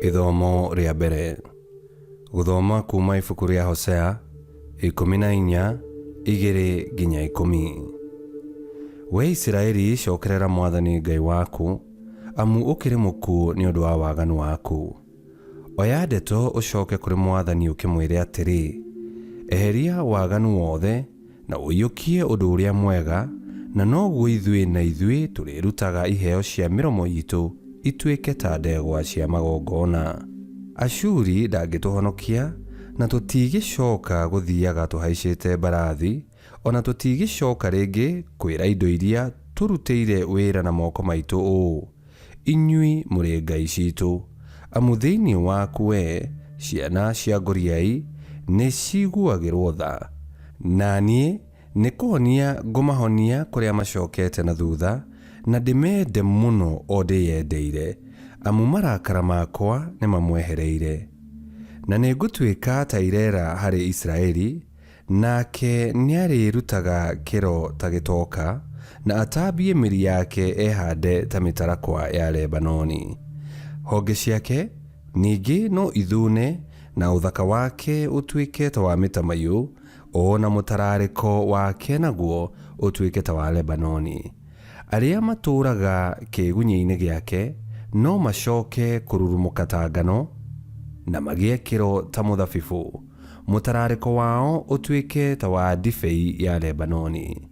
Ithomo rĩa mbere. Gũthoma kuuma ibuku rĩa Hosea 14, 2-10. Wee Isiraeli, cokerera Mwathani Ngai waku, amu ũkĩrĩ mũkuũ nĩ ũndũ wa waganu waku. Oya ndeto ũcoke kũrĩ Mwathani ũkĩmwĩre atĩrĩ, Eheria waganu wothe na ũiyũkie ũndũ ũrĩa mwega, na noguo ithuĩ na ithuĩ tũrĩrutaga iheo cia mĩromo itũ ituĩke ta ndegwa cia magongona. Ashuri ndangĩtũhonokia, na tũtigĩcoka gũthiaga tũhaicĩte mbarathi, o na tũtigĩcoka rĩngĩ kwĩra indo iria tũrutĩire wĩra na moko maitũ ũũ, Inyuĩ mũrĩ ngai ciitũ, amu thĩinĩ waku wee, ciana cia ngoriai nĩciiguagĩrũo tha. Na niĩ nĩ kũhonia ngũmahonia kũrĩa macokete na thutha, na ndĩmende mũno o ndĩyendeire, amu marakara makwa nĩmamwehereire. Na nĩngũtuĩka ta ireera harĩ Isiraeli, Nake nĩarĩrutaga kĩro ta gĩtoka, na atambie mĩri yake ehande ta mĩtarakwa ya Lebanoni. Honge ciake, ningĩ no ithune, na ũthaka wake ũtuĩke ta wa mĩtamaiyũ, o na mũtararĩko wake naguo ũtuĩke ta wa Lebanoni. Arĩa matũũraga kĩĩgunyĩ-inĩ gĩake no macooke kũrurumũka ta ngano, na magĩe kĩro ta mũthabibũ, mũtararĩko wao ũtuĩke ta wa ndibei ya Lebanoni.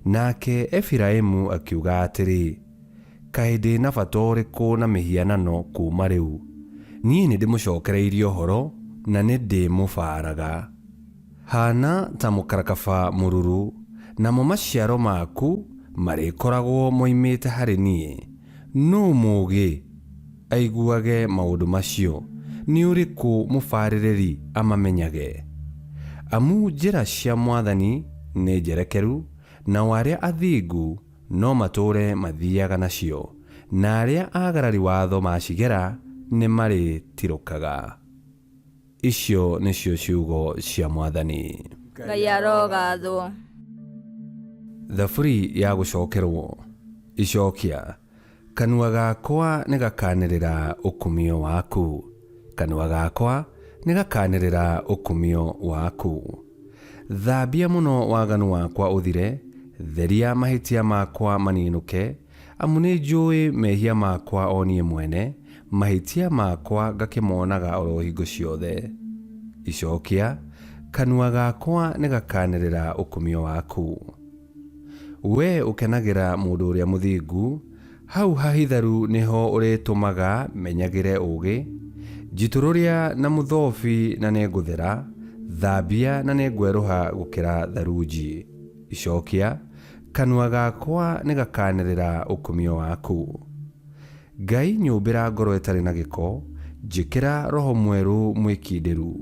Nake Efiraimu akiuga atĩrĩ, Kaĩ ndĩ na bata ũrĩkũ na mĩhianano kuuma rĩu? Niĩ nĩndĩmũcookereirie ũhoro, na nĩndĩmũbaaraga. Haana ta mũkarakaba mũruru, namo maciaro maku marĩkoragwo moimĩte harĩ niĩ. Nũũ mũũgĩ? Aiguage maũndũ macio. Nĩ ũrĩkũ mũbarĩrĩri amamenyage? Amu njĩra cia Mwathani nĩ njerekeru, nao arĩa athingu no matũũre mathiaga nacio, na arĩa aagarari watho maacigera nĩmarĩtirũkaga. Icio nĩcio ciugo cia Mwathani. Ngai arogathwo. Thaburi ya gũcokerwo. Icokia. Kanua gakwa nĩgakanĩrĩra ũkumio waku, kanua gakwa nĩgakanĩrĩra ũkumio waku. Thambia mũno waganu wakwa ũthire, theria mahĩtia makwa maninũke, Amu nĩnjũĩ mehia makwa o niĩ mwene, mahĩtia makwa ngakĩmonaga o ro hingo ciothe. Icokia, kanua gakwa nĩgakanĩrĩra ũkumio waku. Wee ũkenagĩra mũndũ ũrĩa mũthingu, hau hahitharu nĩho ũrĩtũmaga menyagĩre ũũgĩ. Njitũrũria na mũthobi na nĩngũthera, thambia na nĩngwerũha gũkĩra tharunji. Icokia, Kanua gakwa nĩgakanĩrĩra ũkumio waku. Ngai nyũmbĩra ngoro ĩtarĩ na gĩko, njĩkĩra roho mwerũ mwĩkindĩru.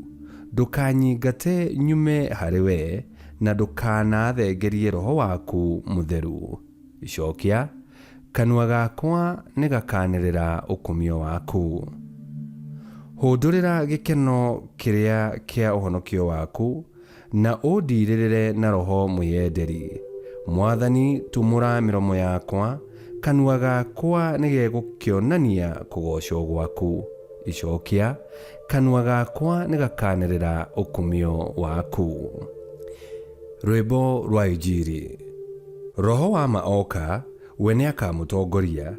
Ndũkanyingate nyume harĩ wee, na ndũkanathengerie roho waku mũtheru. Icokia, Kanua gakwa nĩgakanĩrĩra ũkumio waku. Hũndũrĩra gĩkeno kĩrĩa kĩa ũhonokio waku, Na ũndiirĩrĩre na roho mwĩyenderi. Mwathani, tumũra mĩromo yakwa, kanua gakwa nĩgegũkĩonania kũgoocwo gwaku. Icokia, kanua gakwa nĩgakanĩrĩra ũkumio waku. Rwĩmbo rwa Injiri. Roho wa ma oka, We nĩakamũtongoria,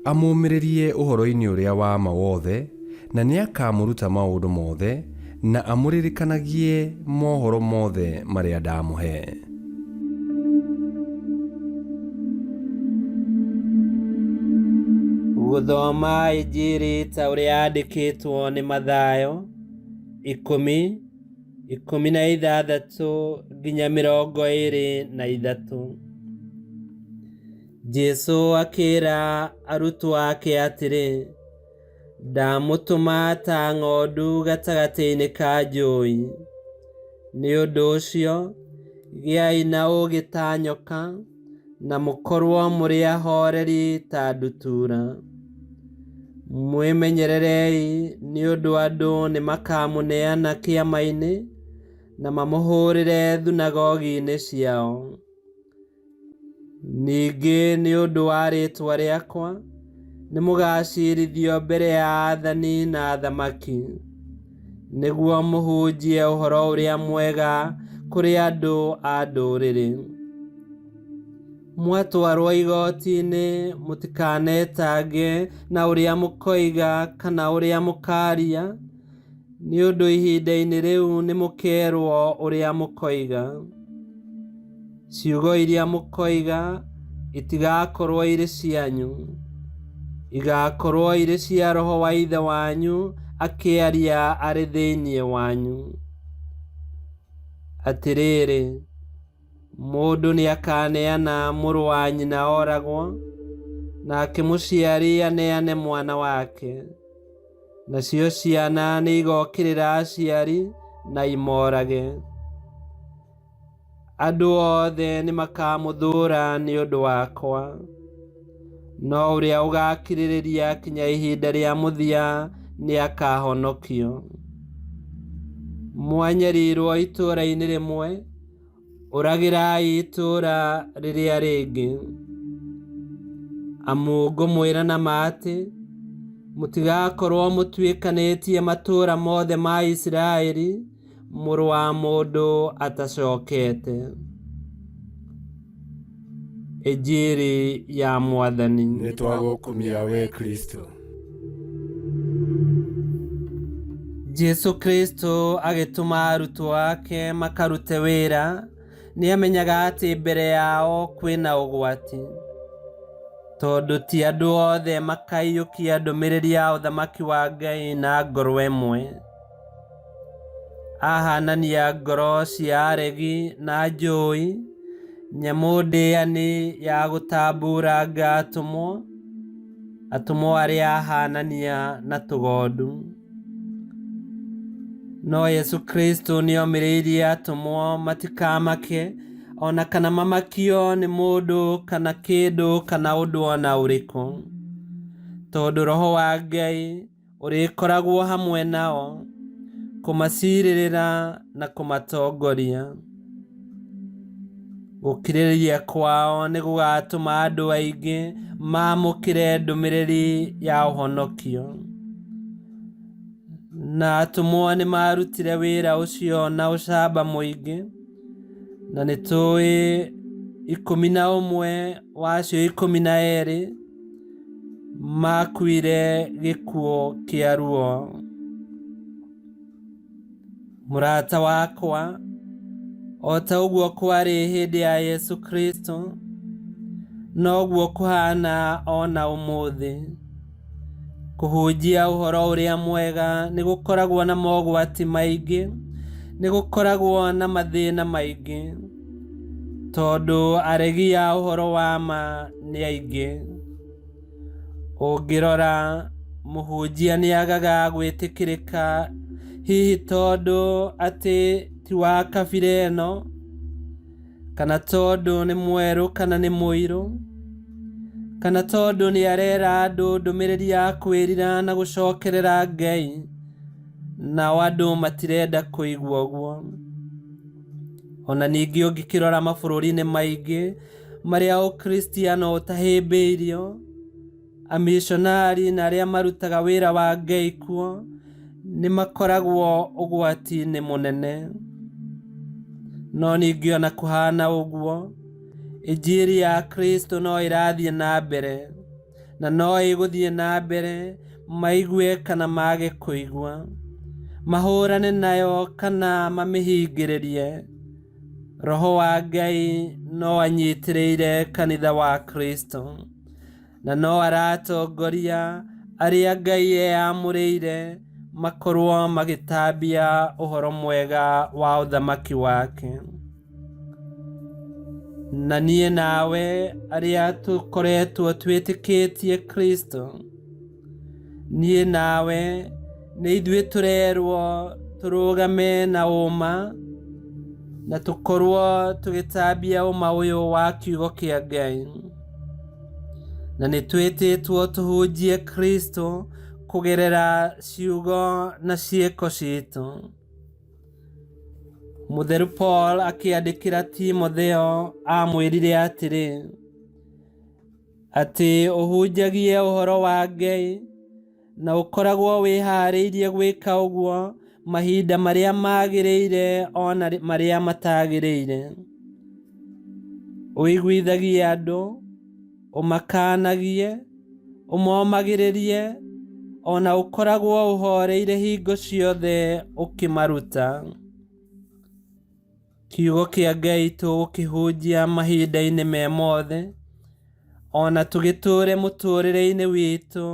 amũũmĩrĩrie ũhoro-inĩ ũrĩa wa ma wothe, na nĩakamũruta maũndũ mothe, na amũririkanagie mohoro mothe marĩa ndamũhe. Gũthoma Injiri ta ũrĩa yandĩkĩtwo nĩ Mathayo, ikũmi, 16 nginya 23. Jesu akĩra arutwo ake atĩrĩ, Ndamũtũma ta ng'ondu gatagatĩ-inĩ ka njũi. Nĩ ũndũ ũcio, gĩai na ũũgĩ ta nyoka, na mũkorũo mũrĩ ahoreri ta ndutura. Mwĩmenyererei, nĩ ũndũ andũ nĩ makamũneana kĩama-inĩ na mamũhũũrĩre thunagogi-inĩ ciao. Ningĩ nĩ ũndũ wa rĩĩtwa rĩakwa, Nĩmũgaciirithio mbere ya aathani na athamaki, nĩguo mũhunjie ũhoro ũrĩa mwega kũrĩ andũ a ndũrĩrĩ. Mwatwarwo igoti-inĩ, mũtikanetange na ũrĩa mũkoiga kana ũrĩa mũkaaria, nĩ ũndũ ihinda-inĩ rĩu nĩmũkeerwo ũrĩa mũkoiga. Ciugo iria mũkoiga itigakorwo irĩ cianyu, igaakorwo irĩ cia Roho wa Ithe wanyu akĩaria arĩ thĩinĩ wanyu. Atĩrĩrĩ, mũndũ nĩakaneana mũrũ wa nyina oragwo, nake mũciari aneane mwana wake, nacio ciana nĩigokĩrĩra aciari na imorage. Andũ othe nĩmakamũthũũra nĩ ũndũ wakwa, no ũrĩa ũgaakirĩrĩria kinya ihinda rĩa mũthia nĩakahonokio. Mwanyarirwo itũũra-inĩ rĩmwe, ũragĩrai itũũra rĩrĩa rĩngĩ. Amu ngũmwĩra na ma atĩ, mũtigakorwo mũtuĩkanĩtie matũũra mothe ma Isiraeli mũrũ wa mũndũ atacokete. Injiri ya Mwathani. Nĩ twagũkumia we Kristo. Jesu Kristo agĩtũma arutwo ake makarute wĩra, nĩamenyaga atĩ mbere yao kwĩna ũgwati, tondũ ti andũ othe makaiyũkia ndũmĩrĩri ya ũthamaki wa Ngai na ngoro ĩmwe. Ahanania ngoro cia aregi na njũi, nyamũ ndĩani ya gũtamburanga atũmwo, atũmwo arĩa ahanania na tũgondu. No Yesu Kristo nĩomĩrĩirie atũmwo matikamake ona kana mamakio nĩ mũndũ kana kĩndũ kana ũndũ ona ũrĩkũ, tondũ Roho wa Ngai ũrĩkoragwo hamwe nao kũmacirĩrĩra na kũmatongoria. Gũkirĩrĩria kwao nĩ gũgatũma andũ aingĩ maamũkĩre ndũmĩrĩri ya ũhonokio. Na atũmwo nĩ maarutire wĩra ũcio na ũcamba mũingĩ, na nĩ tũĩ 11 wa acio 12 makuire gĩkuũ kĩa ruo. Mũrata wakwa, o ta ũguo kwarĩ hĩndĩ ya Yesu Kristo, noguo kũhana ona ũmũthĩ. Kũhunjia ũhoro ũrĩa mwega nĩ gũkoragwo na mogwati maingĩ, nĩ gũkoragwo na mathĩna maingĩ, tondũ aregi a ũhoro wa ma nĩ aingĩ. Ũngĩrora, mũhunjia nĩ agaga gwĩtĩkĩrĩka hihi tondũ atĩ ti wa kabira ĩno, kana tondũ nĩ mwerũ kana nĩ mũirũ, kana tondũ nĩ arera andũ ndũmĩrĩri ya kwĩrira na gũcokerera Ngai, nao andũ matirenda kũigua ũguo. Ona ningĩ ũngĩkĩrora mabũrũri-inĩ maingĩ marĩa ũkristiano ũtahĩmbĩirio, amishonari na arĩa marutaga wĩra wa Ngai kuo nĩ makoragwo ũgwati-inĩ mũnene. No ningĩ ona kũhana ũguo, injiri ya Kristo no ĩrathiĩ na mbere, na no ĩgũthiĩ na mbere maigue kana mage kũigua, mahũrane nayo kana mamĩhingĩrĩrie. Roho wa Ngai no anyitĩrĩire kanitha wa Kristo, na no aratongoria arĩa Ngai eyamũrĩire makorwo magĩtambia ũhoro mwega wa ũthamaki wake. Na niĩ nawe arĩa tũkoretwo twĩtĩkĩtie Kristo, niĩ nawe nĩ ithuĩ tũrerwo tũrũgame na ũma na tũkorwo tũgĩtambia ũma ũyũ wa kiugo kĩa Ngai. Na nĩ twĩtĩtwo tũhunjie Kristo kũgerera ciugo na ciĩko citũ. Mũtheru Paul akĩandĩkĩra Timotheo amwĩrire atĩrĩ, Atĩ ũhunjagie ũhoro wa Ngai na ũkoragwo wĩhaarĩirie gwĩka ũguo mahinda marĩa magĩrĩire o na marĩa matagĩrĩire. Ũiguithagie andũ, ũmakaanagie, ũmomagĩrĩrie, o na ũkoragwo ũhooreire hingo ciothe ũkĩmaruta. Kiugo kĩa Ngai tũgũkĩhunjia mahinda-inĩ me mothe, o na tũgĩtũũre mũtũũrĩre-inĩ witũ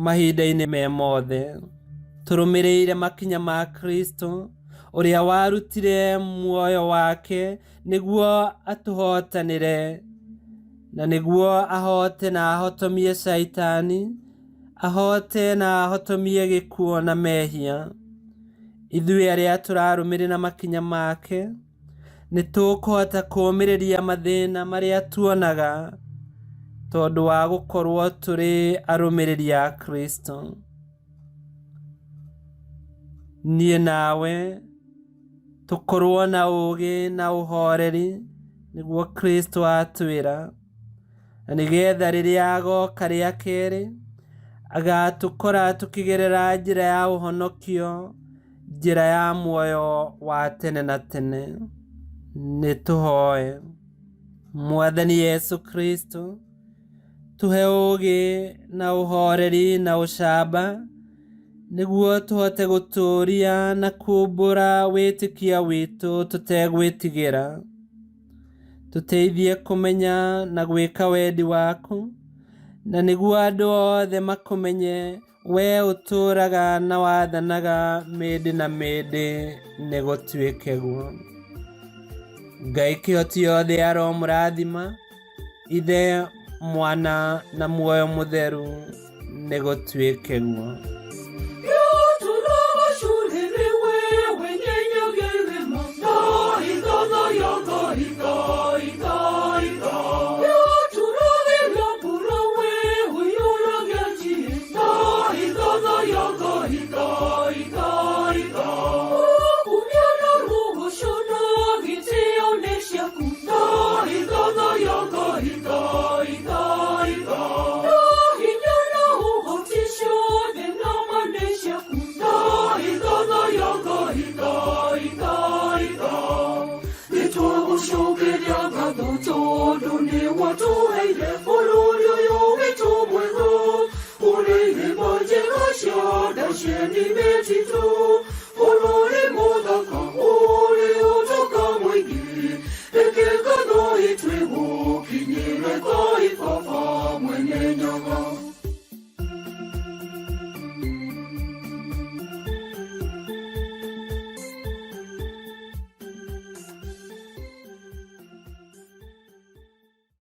mahinda-inĩ me mothe. Tũrũmĩrĩire makinya ma Kristo, ũrĩa warutire muoyo wake nĩguo atũhotanĩre, na nĩguo ahote na ahotomie Caitani, ahote na ahotomie gĩkuũ na mehia. Ithuĩ arĩa tũrarũmĩrĩra makinya make, nĩ tũkũhota kũũmĩrĩria mathĩna marĩa tuonaga tondũ wa gũkorwo tũrĩ arũmĩrĩri a Kristo. Niĩ nawe tũkorwo na ũũgĩ na ũhoreri nĩguo Kristo atwĩra, na nĩgetha rĩrĩa agoka rĩa kerĩ agatũkora tũkĩgerera njĩra ya ũhonokio, njĩra ya muoyo wa tene na tene. Nĩ tũhoe. Mwathani Yesu Kristo, tũhe ũũgĩ na ũhoreri na ũcamba nĩguo tũhote gũtũũria na kumbũra wĩtĩkio witũ tũtegwĩtigĩra. Tũteithie kũmenya na gwĩka wendi waku, na nĩguo andũ othe makũmenye we ũtũũraga na wathanaga mĩndĩ na mĩndĩ, nĩ gũtuĩke guo. Ngai kĩhoti yothe aromũrathima, Ithe, Mwana na Muoyo Mũtheru, nĩ gũtuĩke guo.